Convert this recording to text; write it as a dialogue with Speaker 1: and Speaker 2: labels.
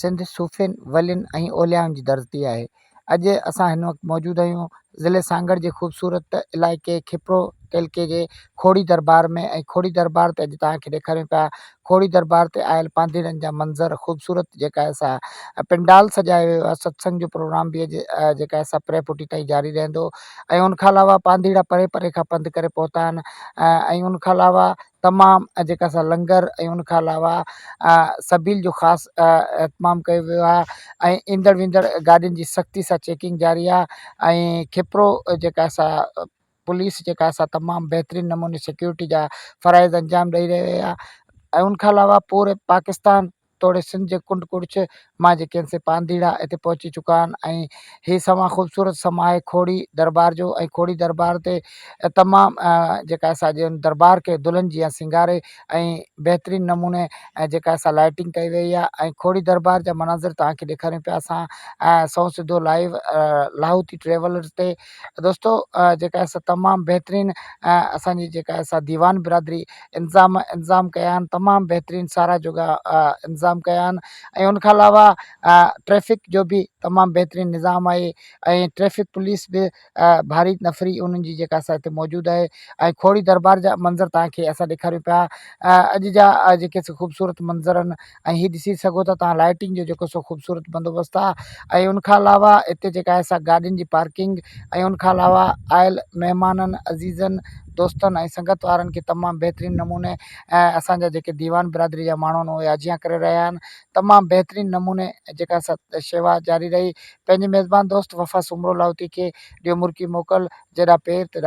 Speaker 1: سنڌ صوفين، ولين ۽ اوليائن جي ڌرتي آهي. اڄ اسان هن وقت موجود آهيون ضلعي سانگهڙ جي خوبصورت علائقي کپرو تعلقي جي کوڙي دربار ۾ ۽ کوڙي دربار تي اڄ توهان کي ڏيکاريون پيا کوڙي دربار تي آيل پانڌيئڙن جا منظر خوبصورت جيڪا آهي سا پنڊال سجايو ويو آهي ستسنگ جو پروگرام به اڄ جيڪا آهي سا پرهه ڦٽي تائين جاري رهندو ۽ ان کان علاوه پانڌيئڙا پري پري کان پنڌ ڪري پهتا آهن ۽ ان کان علاوه تمام جيڪا سا لنگر ۽ ان کان علاوه سبيل جو خاص اهتمام ڪيو ويو آهي ۽ ايندڙ ويندڙ گاڏين جي سختي سان چيڪنگ جاري آهي ۽ کپرو جيڪا سا پوليس جيڪا سا تمام بهترين نموني سيڪيورٽي جا فرائض انجام ڏئي رهي آهي ۽ ان کان علاوه پوري پاڪستان توڙي سنڌ جي ڪنڊ ڪڙڇ مان جيڪي آهن سي پانڌيئڙا هتي پهچي چڪا آهن ۽ هي سما خوبصورت سما آهي کوڙي دربار جو ۽ کوڙي دربار تي تمام جيڪا سا جن دربار کي دلهن جيان سينگاري ۽ بهترين نموني جيڪا سا لائٽنگ ڪئي وئي آهي ۽ کوڙي دربار جا مناظر توهان کي ڏيکاريون پيا اسان سنئون سڌو لائيو لاهوتي ٽريولرز تي دوستو جيڪا سا تمام بهترين اسان جي جيڪا سا ديوان برادري انتظام انتظام ڪيا آهن تمام بهترين سارا جوڳا انتظام ڪيا آهن ۽ ان کان علاوه ٽريفڪ جو به تمام بهترين نظام آهي ۽ ٽريفڪ پوليس به ڀاري نفري انهن جي جيڪا سا هتي موجود آهي ۽ کوڙي دربار جا منظر توهان کي اسان ڏيکاريون پيا اڄ جا جيڪي سو خوبصورت منظر آهن ۽ هي ڏسي سگهو ٿا توهان لائٽنگ جو جيڪو سو خوبصورت بندوبست آهي ۽ ان کان علاوه هتي جيڪا آهي سا گاڏين جي پارڪنگ ۽ ان کان علاوه آيل مهمانن عزيزن دوستن ۽ سنگت وارن کي تمام بهترين نموني ۽ اسان جا جيڪي ديوان برادري جا ماڻهو آهن اهي آجيان ڪري رهيا آهن تمام بهترين نموني جيڪا سا شيوا جاري رهي پنهنجي ميزبان دوست وفا سومرو لاهوتي کي ڏيو مرڪي موڪل جيڏا پير تيڏا.